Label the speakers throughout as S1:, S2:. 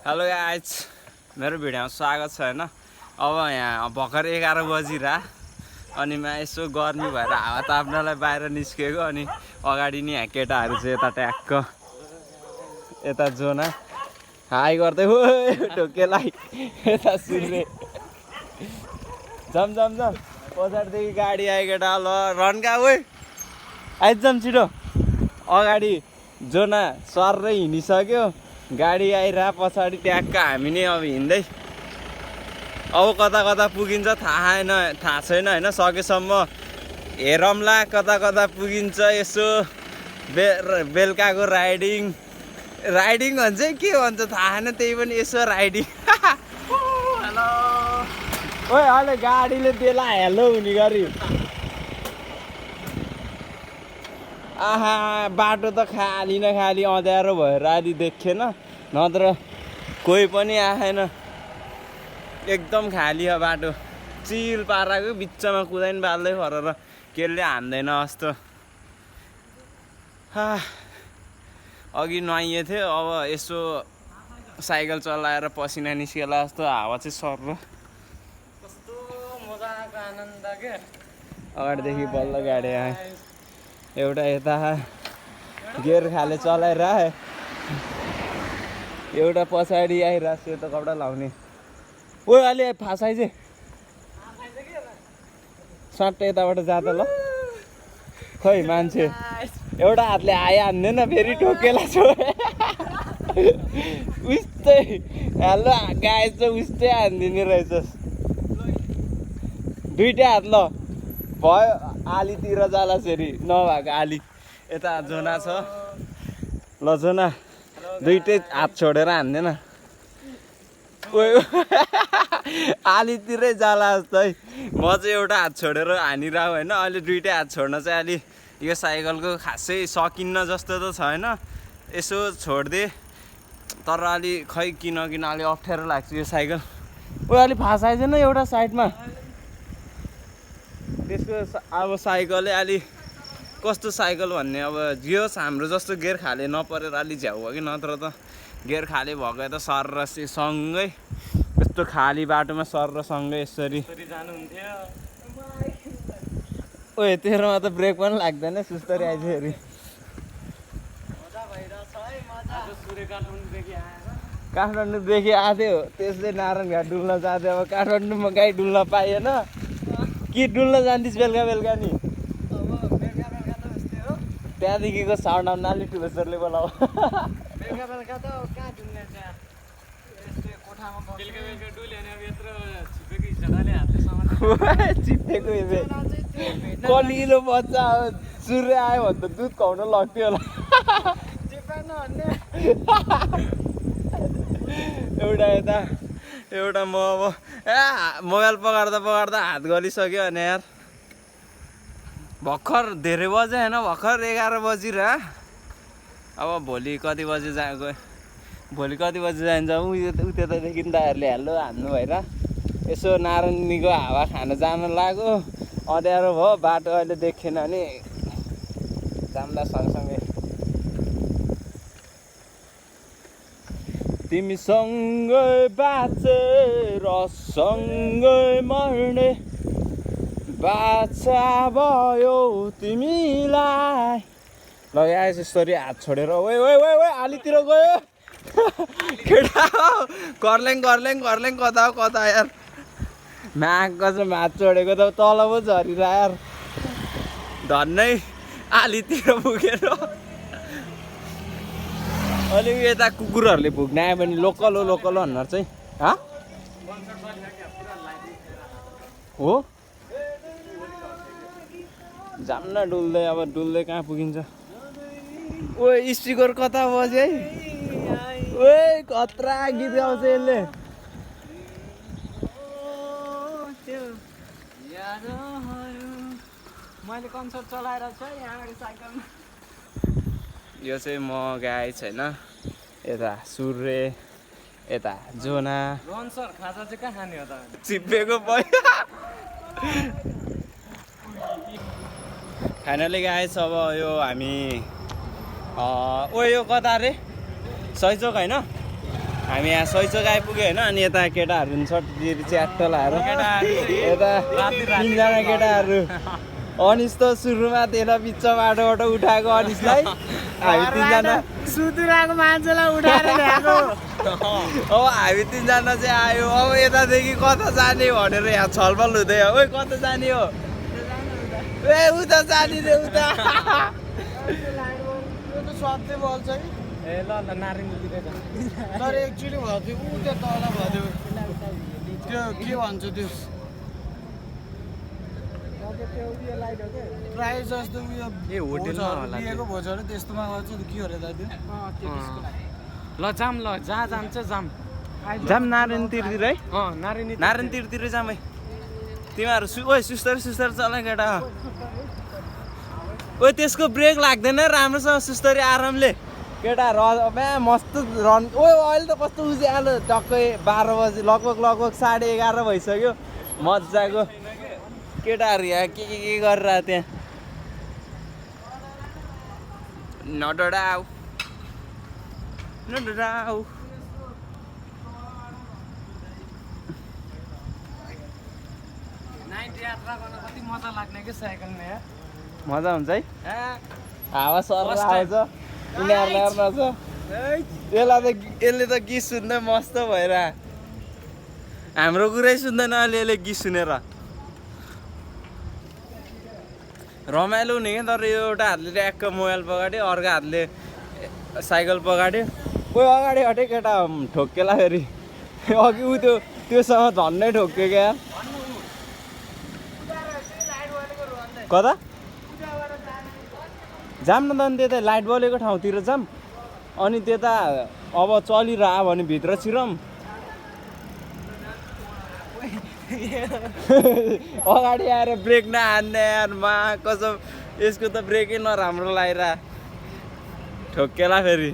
S1: Hello guys, मेरो भिडियोमा स्वागत छ हैन। अब यहाँ भर्खर 11 बजिरा अनि म यसो गर्मी भएर हावा ताप्नलाई बाहिर निस्केको। अनि अगाडि नि यहाँ केटाहरू चाहिँ यता ट्याक्क यता जोना हाई गर्दै हो ढोकेलाई यता सुन्ने जम जम जम पछाडिदेखि गाडी आयो केटा। ल रन्का ओइ आइजम छिटो। अगाडि जोना सर्रै हिँडिसक्यो, गाडी आइरह पछाडि ट्याक्क हामी नै अब हिँड्दै अब कता कता पुगिन्छ थाहा छैन हैन। सकेसम्म हेरौँला कता कता पुगिन्छ। यसो बेलुकाको राइडिङ भन्छ के भन्छ थाहा छैन, त्यही पनि यसो राइडिङ। हेलो ओइ अहिले गाडीले बेला हेलो हुने गरी आहा बाटो त खाली न खाली अँध्यारो भएर अलि देखेन, नत्र कोही पनि आएन। एकदम खाली हो बाटो, चिल पाराको बिचमा कुदाइन बाल्दै फरेर केले हान्दैन जस्तो। अघि नुहाइए थियो, अब यसो साइकल चलाएर पसिना निस्केला जस्तो हावा चाहिँ सर्लो।
S2: कस्तो मजाको आनन्द के।
S1: अगाडिदेखि बल्ल गाडी आयो, एउटा यता गेयर खाले चलाएर आयो, एउटा पछाडि आइरहेको सेतो कपडा लाउने। ओ अलि फासाइ चाहिँ सट्ट यताबाट जाँदा ल। खै मान्छे एउटा हातले आइहाल्दैन, फेरि ठोकेला छ उस्तै हेलो गाए चाहिँ उस्तै हानिदिने रहेछस्। दुइटै हात ल भयो, आलीतिर जाला फेरि नभएको आली यता जोना छ। ल जोना दुइटै हात छोडेर हान्दैन, आलीतिरै जाला जस्तो है। म चाहिँ एउटा हात छोडेर हानिरहेको होइन, अहिले दुइटै हात छोड्न चाहिँ अलि यो साइकलको खासै सकिन्न जस्तो त छैन। यसो छोडिदिएँ तर अलि खै किन अलि अप्ठ्यारो लाग्छ यो साइकल। ओ अलि फासाइदिएन एउटा साइडमा। त्यसको अब साइकलै अलि कस्तो साइकल भन्ने, अब जियोस् हाम्रो जस्तो गेयर खाले नपरेर अलि झ्याउ भयो कि, नत्र त गेयर खाले भएको त सर सँगै यस्तो खाली बाटोमा सर सँगै यसरी
S2: जानुहुन्थ्यो।
S1: ओ तेरोमा त ब्रेक पनि लाग्दैन, सुस्तरी आइज फेरि।
S2: मजा भइरहेछ है, मजा। आज सूर्य काठमाडौँदेखि आएर
S1: काठमाडौँदेखि आएको त्यसले नारायण घाट डुल्न जाँदै। अब काठमाडौँमा गाई डुल्न पाइएन कि डुल्न जान्थिस् बेलुका बेलुका नि?
S2: अब बेलुका त यस्तै हो।
S1: त्यहाँदेखिको साउन्ड आउन अलि ठुलो सरले बोलाऊ।
S2: बेलुका त कहाँ डुल्ने, त्यहाँ यस्तै कोठामा बस्छ। बेलुका डुल्यो भने अब यत्रो छिपेको हिजोले हातले समात्छ।
S1: चिप्पेको कलिलो बच्चा अब सूर्य आयो भने त दुध खुवाउन लग्थ्यो होला।
S2: चिप्पाउनु भन्ने
S1: एउटा यता एउटा म अब मोबाइल पकार्दा हात गलिसक्यो भने यार। भर्खर धेरै बजे होइन, भर्खर 11 बजिर। अब भोलि कति बजी जान्छ उत्यतादेखि दाहरूले हेलो हान्नु भएर यसो नारायणीको हावा खान जान लाग्यो। अँध्यारो भयो, बाटो अहिले देखेन भने जाम्दा सँगसँगै। तिमीसँगै बाँचेर सँगै मर्ने बाछा भयो तिमीलाई। लगाएछ यसरी हात छोडेर ओए ओए ओए ओए आलीतिर गयो केटा। कर्लेङ कता हो कता यार। म्यागको चाहिँ हात छोडेको त तल पो झरिरह यार। धन्नै आलीतिर पुगेर अलिक यता कुकुरहरूले भुक्न आयो भने लोकल हो अनुहार चाहिँ हो जाम्न डुल्दै। अब डुल्दै कहाँ पुगिन्छ? ओ स्पिकर कता बज्यो है, ओए खतरा गीत गाउँछ यसले।
S2: मैले कन्सर्ट चलाएर छ यहाँ अगाडि साइकलमा।
S1: यो चाहिँ म गाई छैन, यता सूर्य यता जोना।
S2: रोहन सर खाजा चाहिँ कहाँ खाने हो त?
S1: चिप्पेको भयो। फाइनली गाइस अब यो हामी ओ यो कता रे सही चोक होइन? हामी यहाँ सैचोक आइपुग्यो होइन अनि यता केटाहरू पनि सट्टी च्याट्ट लाएर यता तिनजना केटाहरू अनिस त सुरुमा त्यसलाई बिच बाटोबाट उठाएको अनिसलाई हामी तिनजना
S2: सुतुराको मान्छेलाई उठाएर ल्याएको
S1: अब हामी तिनजना चाहिँ आयो अब यतादेखि कता जाने भनेर यहाँ छलफल हुँदै हो ओइ कता जाने हो ए उता जाने रे उता
S2: त्यो त सधैँ बल्छ कि
S3: ए ल नारायणतिर
S2: तर एकचोटि भयो ऊ त्यो तल भयो त्यो के भन्छ त्यो प्रायः जस्तो उयो
S3: ए होटेलमा होला
S2: दिएको भोजहरू त्यस्तोमा गर्छ के हो रे दाजु
S3: ल जाम ल जहाँ जान्छ जाम
S1: जाम नारायण तिरतिर है
S3: नारायण
S1: तिरतिर जाम है तिमीहरू ओइ सुस्तर चला केटा ओइ त्यसको ब्रेक लाग्दैन राम्रोसँग सुस्तरी आरामले केटाहरू म्या मस्त रन ओ अहिले त कस्तो उज्यालो टक्कै 12 बजी लगभग 11:30 भइसक्यो मजाको केटाहरू यहाँ के गरेर त्यहाँ नडराउ
S3: नाइट यात्रा गर्न कति मजा लाग्ने के साइकलमा यार
S1: मजा हुन्छ है हावा सर आएछ यिनीहरूलाई हेर्न छ यसले त गीत सुन्दै मस्त भएर हाम्रो कुरै सुन्दैन अहिले यसले गीत सुनेर रमाइलो हुने क्या तर यो एउटा हातले ट्याक्क मोबाइल पगाड्यो अर्को हातले साइकल पगाड्यो कोही अगाडि हटे केटा ठोक्केला फेरि अघि ऊ त्योसँग झन्डै ठोक्यो क्या कता जाम न त अनि त्यता लाइट बलेको ठाउँतिर जाम अनि त्यता अब चलिरह भने भित्र छिरम अगाडि आएर ब्रेक नहान्ने यारमा कसम यसको त ब्रेकै नराम्रो लागिरह ठोक्केला फेरि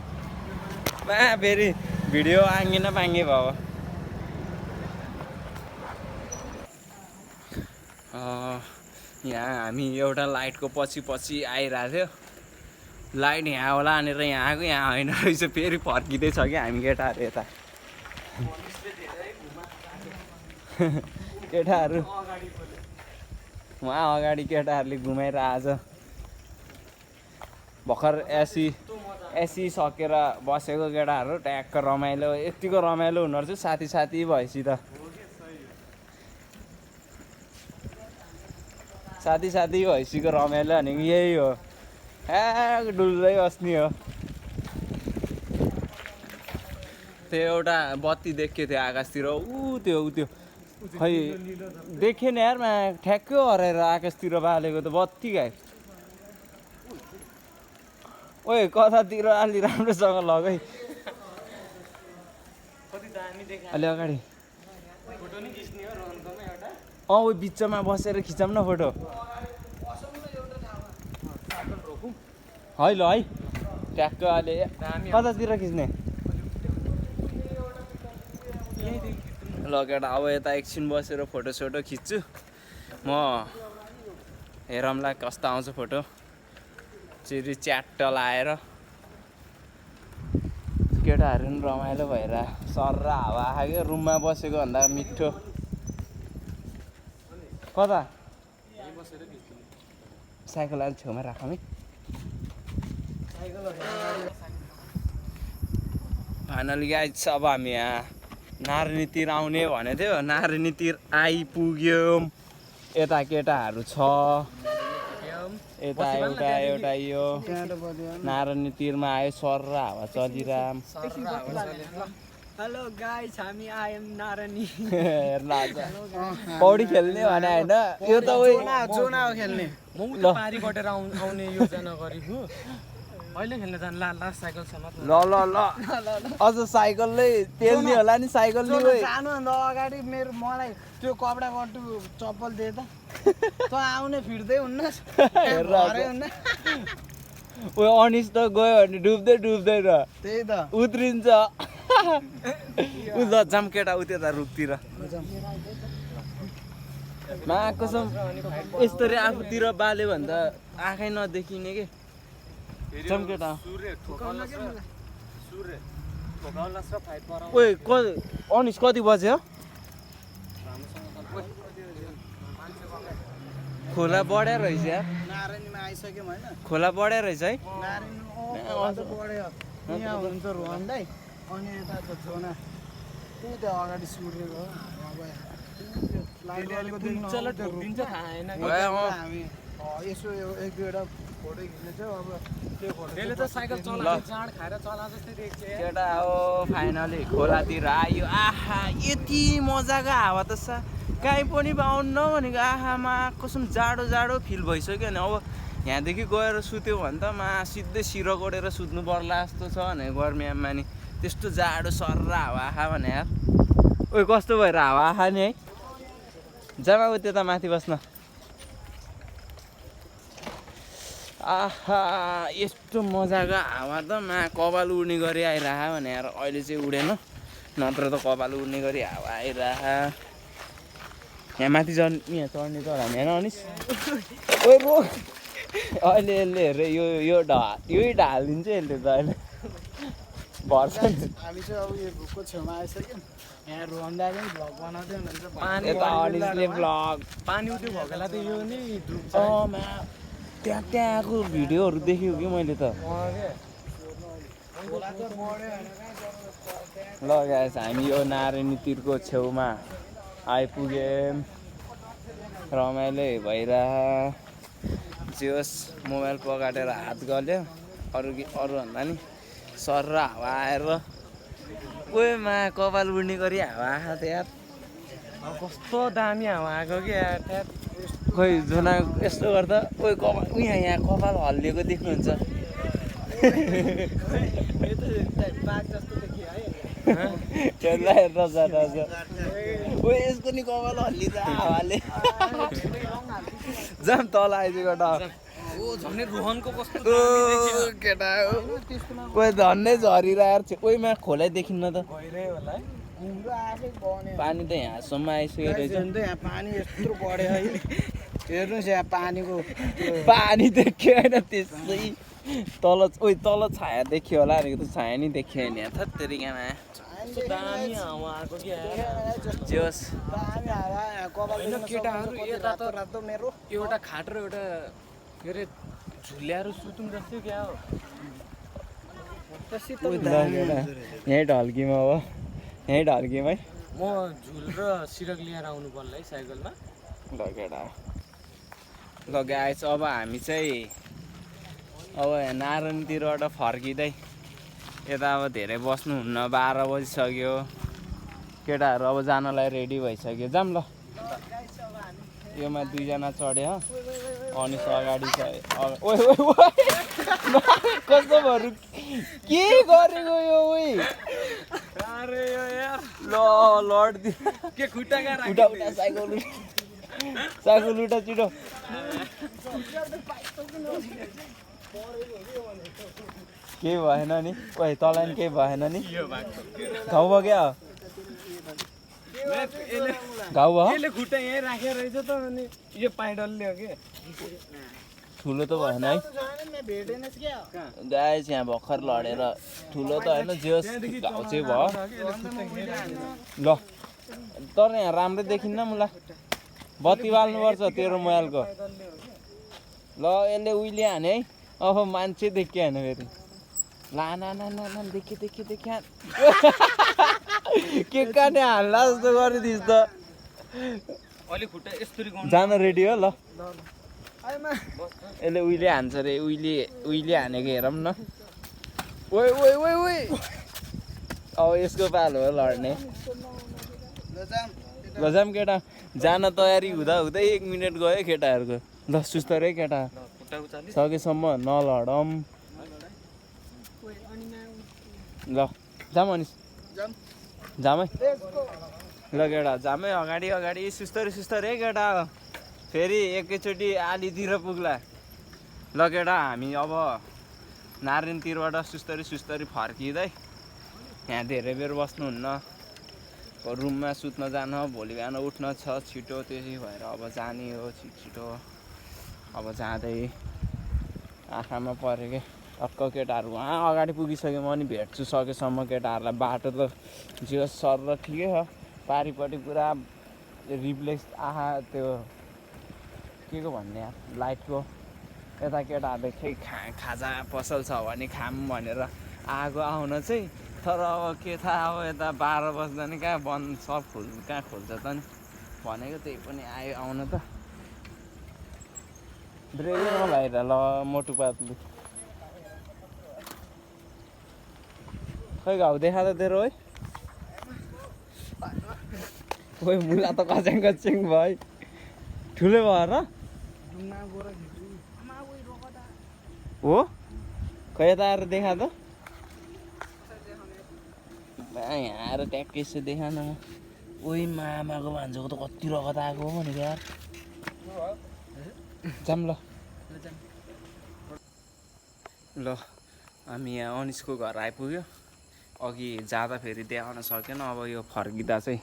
S1: फेरि भिडियो आङ्गे न पाङ्गे भयो यहाँ हामी एउटा लाइटको पछि आइरहेको थियो लाइट यहाँ होला भनेर यहाँ आएको यहाँ होइन रहेछ फेरि फर्किँदैछ कि हामी केटाहरू यता केटाहरू उहाँ अगाडि केटाहरूले घुमाइरहेछ भर्खर एसी सकेर बसेको केटाहरू ट्याक्क रमाइलो यतिको रमाइलो हुनु रहेछ साथी भएपछि त साथी भएँसीको रमाइलो भनेको यही हो डुल्दै बस्ने हो त्यो एउटा बत्ती देख्यो थियो आकाशतिर ऊ त्यो खै देखेन यारमा ठ्याक्कै हराएर आकाशतिर बालेको त बत्ती गायो ओइ कतातिर अलि राम्रोसँग लगै अलि अगाडि ओ बिचमा बसेर खिचौँ न फोटो है ल है ट्याक्क अहिले कतातिर खिच्ने ल केटा अब यता एकछिन बसेर फोटोसोटो खिच्छु म हेरौँला कस्तो आउँछ फोटो चिरी च्याट्ट लाएर केटाहरू पनि रमाइलो भएर सर र हावा आयो रुममा बसेको भन्दा मिठो कता साइकल अलिक छेउमा राखौँ है फाइनली गाइस अब हामी यहाँ नारायणीतिर आउने भनेको थियो नारायणीतिर आइपुग्यौँ यता केटाहरू छ यता एउटा यो नारायणीतिरमा आयो सर र हावा चलिराम
S2: हेलो गाइस हामी आयौँ नारायणी
S1: पौडी खेल्ने भने होइन यो त
S2: जोना हो खेल्ने
S3: म उता पारी कटेर आउने योजना गरेको अहिले खेल्न जानु लास्ट साइकलसम्म
S1: ल अझ साइकलले तेल्ने होला नि साइकल
S2: जानु अन्त अगाडि मलाई त्यो कपडा गट्टु चप्पल दिए त त आउने फिर्दै हुन्न
S1: ओ अनिस त गयो भने डुब्दैन
S2: त्यही त
S1: उत्रिन्छ उ ल जाम केटा उ त्यता रुखतिर मा कसम यस्तरी आफूतिर बाल्यो भने त आँखै नदेखिने के जाम केटा
S3: भोकाउलास र फाइट पराउ
S1: ओइ अनिस कति बज्यो खोला बढ्या रहेछ यार
S2: नारायणीमा आइसक्यौँ होइन
S1: खोला बढ्या रहेछ है
S2: नारायणी बढ्यो यहाँ हुन्छ रोहन्दै अनि यता त छोना त्यही त अगाडि सुरेको
S3: दिन्छ थाहा होइन
S2: हामी यसो एक दुईवटा फोटो खिच्ने थियो अब त्यो फोटो
S3: त्यसले त साइकल चलाएको जाँड खाएर चला जस्तै देख्छ
S1: केटा हो फाइनली खोलातिर आयो आहा यति मजाको हावा त काहीँ पनि पाउन्न भनेको आहामा कसम जाडो जाडो फिल भइसक्यो नि अब यहाँदेखि गएर सुत्यो भने त सिधै सिरो कोडेर सुत्नु पर्ला जस्तो छ भने गर्मीयाममा नि त्यस्तो जाडो सर्रा हावा आहा भने यार ओइ कस्तो भएर हावा आहा नि है जमा उ त्यता माथि बस्न आहा यस्तो मजाको हावा त कपाल उड्ने गरी आइरह भने यार अहिले चाहिँ उडेन नत्र त कपाल उड्ने गरी हावा आइरह यहाँ माथि यहाँ चढ्ने त हामी होइन अनिस ओइ रो अहिले यसले हेरे यही ढालिदिन्छ यसले त अहिले भर्छ नि
S2: हामी चाहिँ अब यो रुखको छेउमा आइसक्यौँ यहाँ रोहन्दा पनि भ्लग बनाउँदै हुनुहुन्छ
S1: यता अनिसले भ्लग
S3: पानी उठ्यो भोकेला त यो नि
S1: त्यहाँको भिडियोहरू देखेँ कि मैले त ल गाइस हामी यो नारायणी तीरको छेउमा आइपुग्यौँ रमाइलो भइरह जे होस् मोबाइल पकाटेर हात गल्यो अरूभन्दा नि सर्र हावा आएर ओइमा कपाल उड्ने गरी हावा आएको थियो यार
S3: कस्तो दामी हावा आएको कि यार
S1: खोइ जोना यस्तो गर्दा ओइ कपाल यहाँ कपाल हल्लिएको देख्नुहुन्छ
S2: बाघ जस्तो देखियो है
S1: हेर्दा जाँदा ओइ यसको नि कपाल हल्लिन्छ हावाले जाम तल आइदिएको
S3: झन् रोहनको कस्तो
S1: केटा कोही झन्डै झरिरहेको छ कोहीमा खोलै देखिन्न त
S3: भइरह्यो होला है
S2: हाम्रो आफै बन्यो
S1: पानी त यहाँसम्म आइसकेको रहेछ
S2: यहाँ पानी यत्रो बढ्यो है हेर्नुहोस् यहाँ पानीको
S1: पानी देखियो होइन त्यसै तल छाया देखियो होला भनेको त छाया नि देखियो नि यहाँ थत्तेरिकामा
S3: दामी हावा आएको कि यार
S1: जे होस्
S2: दामी हावा यहाँ कपाल
S3: केटाहरू यता त
S2: रातो मेरो
S3: एउटा खाट र एउटा के अरे झुल्याएर सुतौँ जस्तै क्या हो
S1: यहीँ ढल्कीमा हो यहीँ ढल्कीमा है
S3: म झुल र सिरक लिएर आउनु पर्ला है साइकलमा
S1: ल केटा ल गाइस अब हामी चाहिँ अब नारायणतिरबाट फर्किँदै यता अब धेरै बस्नुहुन्न 12 बजिसक्यो केटाहरू अब जानलाई रेडी भइसक्यो जाम ल योमा 2 जना चढ्यो अनि अगाडि छ ओइ कस्तो भरु के गरेको यो ओइ
S3: अरे यो यार
S1: ल लड
S3: के खुट्टा
S1: उठा साइकल उठा छिटो केही भएन नि ओइ तँलाई नि केही भएन नि घाउ भयो क्या घाउ भयो
S3: यसले खुट्टा यहीँ राखेर रहेछ त अनि यो पाइडलले हो कि
S1: ठुलो त भएन है
S2: भेटेनस् क्या
S1: गाइस यहाँ भर्खर लडेर ठुलो त होइन जे होस् घाउ चाहिँ भयो ल तर यहाँ राम्रै देखिन्न मुला बत्ती बाल्नुपर्छ तेरो मोबाइलको ल यसले उहिले हाने है अब मान्छे देखियो होइन फेरि ला ना देखियो के काने हाल्ला जस्तो गरिदिस् त
S3: अहिले खुट्टा यस्तरी
S1: जान रेडी हो ल यसले उहिले हान्छ रे उहिले हानेको हेरौँ न ओइ अब यसको पालो हो लड्ने लजाम केटा जान तयारी हुँदा 1 मिनट गयो केटाहरूको ल सुस्तर है केटा सकेसम्म नलडम ल जाम अनि जाम है ल केटा जामै अगाडि सुस्तर है केटा फेरि एकैचोटि आलीतिर पुग्ला ल केटा हामी अब नारायणतिरबाट सुस्तरी फर्किँदै यहाँ धेरै बेर बस्नुहुन्न रुममा सुत्न जान भोलि बिहान उठ्न छ छिटो त्यसै भएर अब जाने हो छिटो अब जाँदै आँखामा परेको टक्क केटाहरू वहाँ अगाडि पुगिसक्यो म नि भेट्छु सकेसम्म केटाहरूलाई बाटो त जियो सर र ठिकै छ पारिपट्टि पुरा रिप्लेस आहा त्यो के को भन्ने यार लाइटको यता केटाहरूले खै खाजा पसल छ भने खाम भनेर आगो आउन चाहिँ तर अब के थाहा अब यता 12 बज्दा नि कहाँ बन्द सब कहाँ खोल्छ त नि भनेको त्यही पनि आयो आउन त ब्रेकै नलाएर ल मोटु पातलु खै घाउ देखा त तेरो है ओइ मुला त कच्याङ कच्याङ भयो ठुलो भयो र हो खै यता आएर देखा त यहाँ आएर ट्याक्कै यसो देखा न म ओइ मामाको भान्जोको त कति रगत आएको हो भनेको यार जाम ल ल हामी यहाँ अनिसको घर आइपुग्यो अघि जाँदा फेरि देखाउन सकेन अब यो फर्किँदा चाहिँ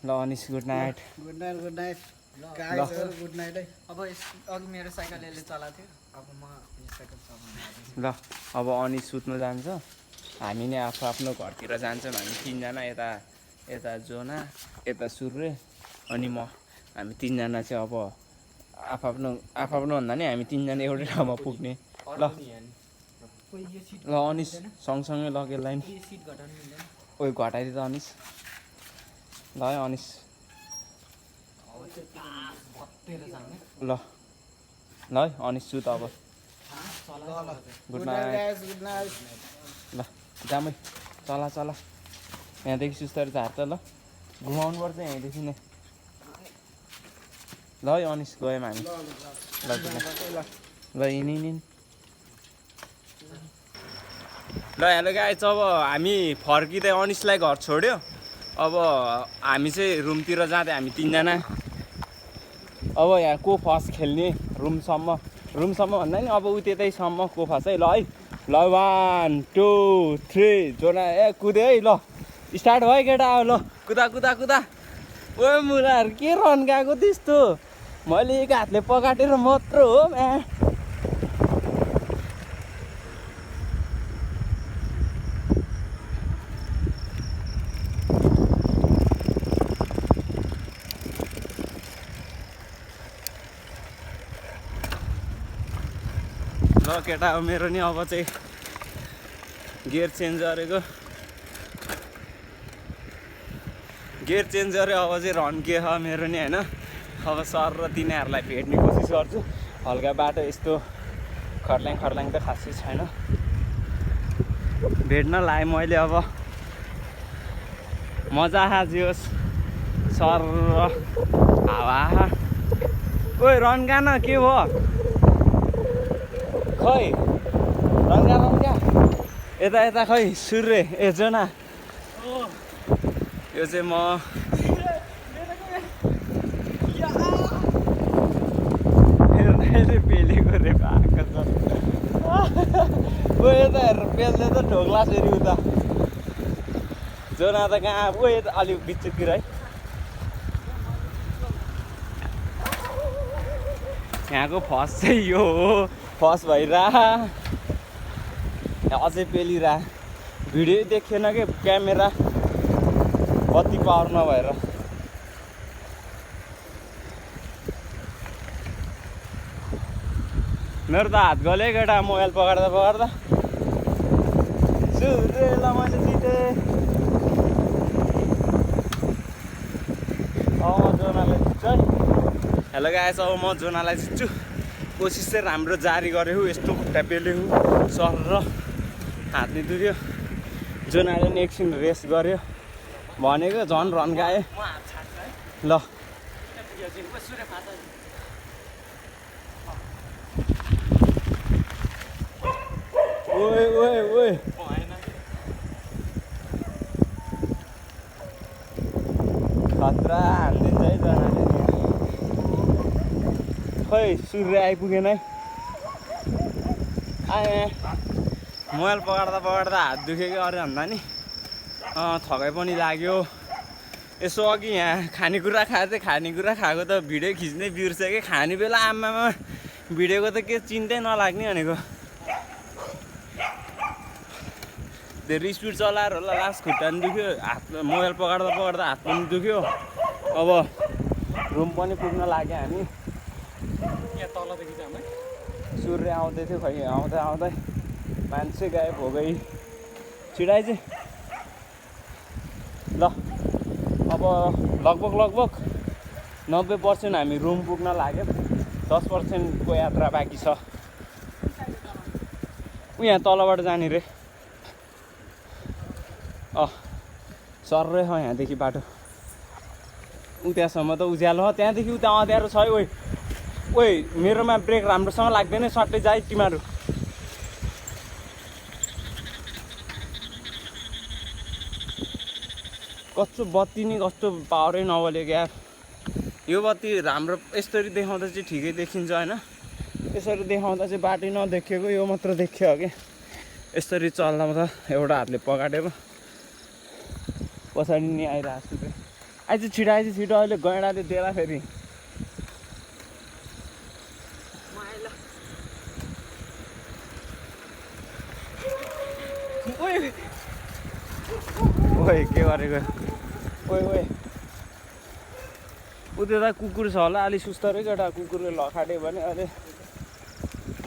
S1: ल Anis good night
S2: good night good night good night है अब अघि मेरो साइकल यसले चलाएको थियो अब म साइकल चलाउँछु
S1: ल अब अनिस सुत्नु जान्छ हामी नै आफ्नो घरतिर जान्छौँ हामी तिनजना यता जोना यता सुर्रे अनि म हामी तिनजना चाहिँ अब आफ्नो भन्दा नि हामी तिनजना एउटै ठाउँमा पुग्ने ल ल अनिस सँगसँगै लगेलाई नि ओइ घटाइदियो त अनिस ल है अनिस ल ल है अनिस सुत अब गुड नाइट
S2: गुड नाइट
S1: ल जामै चला यहाँदेखि सुस्तारी झार्छ ल घुमाउनु पर्छ यहीँदेखि नै ल है अनिस गयौँ हामी ल यिनी ल हेलो गाइस अब हामी फर्किँदै अनिसलाई घर छोड्यो अब हामी चाहिँ रुमतिर जाँदै हामी तिनजना अब यहाँ को फर्स्ट खेल्ने रुमसम्म भन्दा नि अब उ त्यतैसम्म को फर्स्ट है ल 1 2 3 जोना कुदे है ल स्टार्ट भयो केटा ल कुदा ओ मुलाहरू के रन गएको त्यस्तो मैले एक हातले पकाटेर मात्र हो ल केटा मेरो नि अब चाहिँ गियर चेन्ज गरेको अब चाहिँ रन्के छ मेरो नि होइन अब सर र तिनीहरूलाई भेट्ने कोसिस गर्छु हल्का बाटो यस्तो खर्ल्याङ त खासै छैन भेट्न लाएँ मैले अब मजा आयोस् सर हावा ओइ रन्का न के हो खै रन्का यता खै सूर्य जोना यो चाहिँ म पेलेको रे भएको छ ओ यता हेरेर पेल्दै त ढोक्ला फेरि उता जोना त कहाँ ओ यता अलिक बिचतिर है यहाँको फर्स्ट चाहिँ यो हो फर्स्ट भइरह अझै पेलिरह भिडियो देखेन कि क्यामेरा कति पावर नभएर मेरो त हात गल्यो केटा मोबाइल पकड्दा सुरेला मैले जितेँ अब म जोनालाई जित्छु है हेलो गाइस अब म जोनालाई जित्छु कोसिस चाहिँ राम्रो जारी गरेको यस्तो खुट्टा पेलेको सर र हातले दुख्यो जोनाले नि एकछिन रेस्ट गर्यो भनेको झन् रन गायो ल ओए खतरा हानिदिन्छ है जनाले खै सूर्य आइपुगेन है आए मोबाइल पकड्दा हात दुख्यो कि अरे भन्दा नि थकाइ पनि लाग्यो यसो अघि यहाँ खानेकुरा खाएको त भिडियो खिच्नै बिर्सेँ कि खाने बेला आमामा भिडियोको त के चिन्तै नलाग्ने भनेको धेरै स्पिड चलाएर होला लास्ट खुट्टा पनि दुख्यो हात मोबाइल पकाड्दा पकाड्दा हात पनि दुख्यो अब रुम पनि पुग्न लाग्यो हामी
S3: यहाँ तलदेखि जाऊँ है
S1: सूर्य आउँदै थियो खै आउँदै आउँदै मान्छे गायब हो गई छिडाइ चाहिँ ल अब लगभग 90% हामी रुम पुग्न लाग्यो 10% को यात्रा बाँकी छ ऊ यहाँ तलबाट जाने रे सर्रै छ यहाँदेखि बाटो उतासम्म त उज्यालो छ त्यहाँदेखि उता अँध्यारो छ है ओइ मेरोमा ब्रेक राम्रोसँग लाग्दैन सट्टै जाइ तिमीहरू कस्तो बत्ती नि कस्तो पावरै नबलेको यार यो बत्ती राम्रो यसरी देखाउँदा चाहिँ ठिकै देखिन्छ होइन यसरी देखाउँदा चाहिँ बाटो नदेखेको यो मात्र देखियो कि यसरी चल्दा त एउटा हातले पकाटेर पछाडि नि आइरहेको छु त्यो आइज छिटो अहिले गैँडाले देला फेरि ओइ के गरेको ओइ उता त कुकुर छ होला अलि सुस्तरै केटा कुकुरले लखाट्यो भने अहिले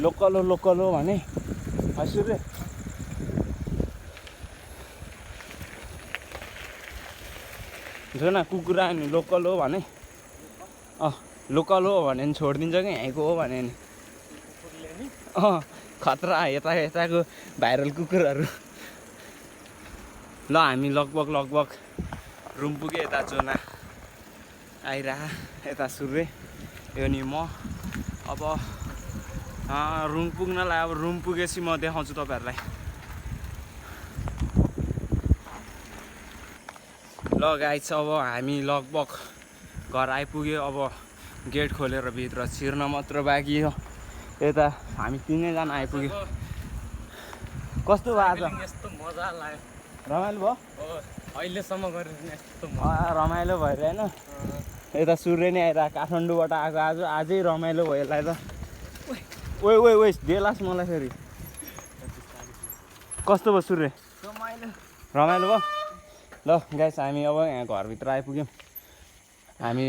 S1: लोकल हो भने हजुर जो न कुकुर आयो नि लोकल हो भने लोकल हो भने नि छोडिदिन्छ कि यहीँको हो भने नि खतरा यताको भाइरल कुकुरहरू ल हामी लगभग रुम पुग्यो यता जोना आइरह यता सूर्य यो नि म अब रुम पुग्नलाई अब रुम पुगेपछि म देखाउँछु तपाईँहरूलाई ल गाइस अब हामी लगभग घर आइपुग्यो अब गेट खोलेर भित्र छिर्न मात्र बाँकी हो यता हामी 3जना आइपुग्यो कस्तो भयो आज
S3: यस्तो मजा लाग्यो
S1: रमाइलो भयो
S3: अहिलेसम्म गरेर यस्तो
S1: रमाइलो भएर होइन यता सूर्य नै आइरहेको काठमाडौँबाट आएको आजै रमाइलो भयो यसलाई त ओइ देलास मलाई फेरि कस्तो भयो सूर्य रमाइलो भयो ल गाइस हामी अब यहाँ घरभित्र आइपुग्यौँ हामी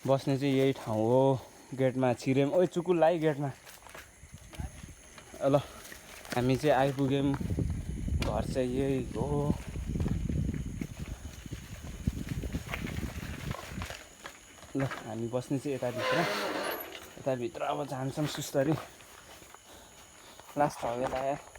S1: बस्ने चाहिँ यही ठाउँ हो गेटमा छिर्यौँ ओइ चुकुल है गेटमा ल हामी चाहिँ आइपुग्यौँ घर चाहिँ यही हो ल हामी बस्ने चाहिँ यताभित्र अब जान्छौँ सुस्तरी लास्ट हो यसलाई